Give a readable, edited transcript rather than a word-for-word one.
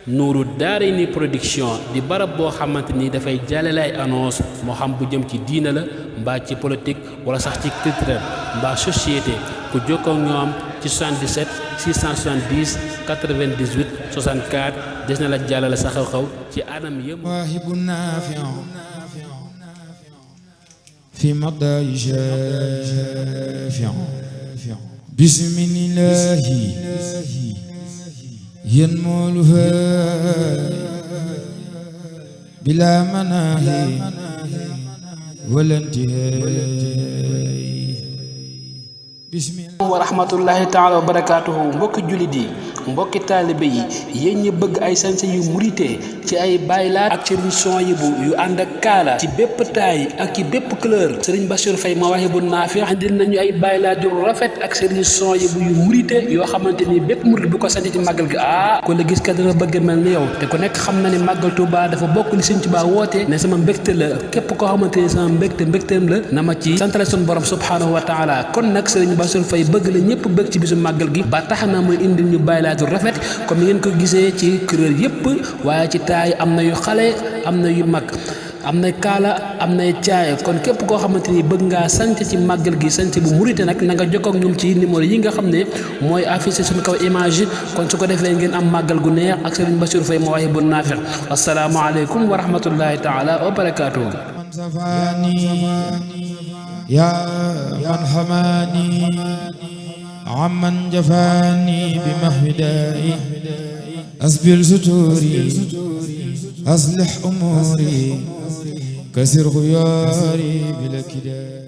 Nuuru Daarayni production di barab boo xamante ni dafay jàllale ay annonce moo xam bu jëm ci diina la mbaa ci politique wala sax ci culturel mbaa société ku jokkoo ak ñoom ci 77 670 98 64 des na la jàllale sa xew-xew ci anam yëpp. waahibu naafi'u fi madaayi shaafi'u bismillahi yanmuluha bila manahi wala intihaai bismillah wa rahmatullahi taala wa barakaatuhu mbokki jullit yi mbokki taalibe yi yéen ñi bëgg ay sañse yu murite ci ay baylaat ak sëriñ Souhaïbou yu ànd ak kaala ci bépp taay ak ci bépp couleur sëriñ Bassirou Faye Mawahibou Nafi andil nañu ay baylaat yu rafet ak sëriñ Souhaïbou yu murite yoo xamante ni bépp murit bu ko sañse ci màggal gi ku la gis ka dana bëgg mel ni yow te ku nekk xam na ni màggal Tuubaa dafa bokk li sëriñ Tuubaa woote ne sama mbégte la képp koo xamante ni sama mbégteem la na ma ci santale sun borom subhanahu wa taala kon nag sëriñ Bassirou Faye bëgg la ñëpp bëgg ci bisu màggal gi ba tax na muy indil ñu baylaat yu rafet comme ni ngeen ko gisee ci kuréel yëpp waaye ci taay am na yu xale am na yu mag am na kaala am nay caaya kon képp koo xamante ni bëgg ngaa sant ci màggal gi sant bu murite nag na nga jokkoo ak ñoom ci numéro yi nga xam ne mooy affiché suñu kaw image kon su ko defee ngeen am màggal gu neex ak Serigne Bassirou Faye Mawahibou Nafi assalaamu aleykum wa rahmatullahi taala wa barakaatuhu man safaani yaa man xamaani amman jafaani bi mahwidaa'i asbil sutuuri aslih umuuri kasir xuyaari bila kidaa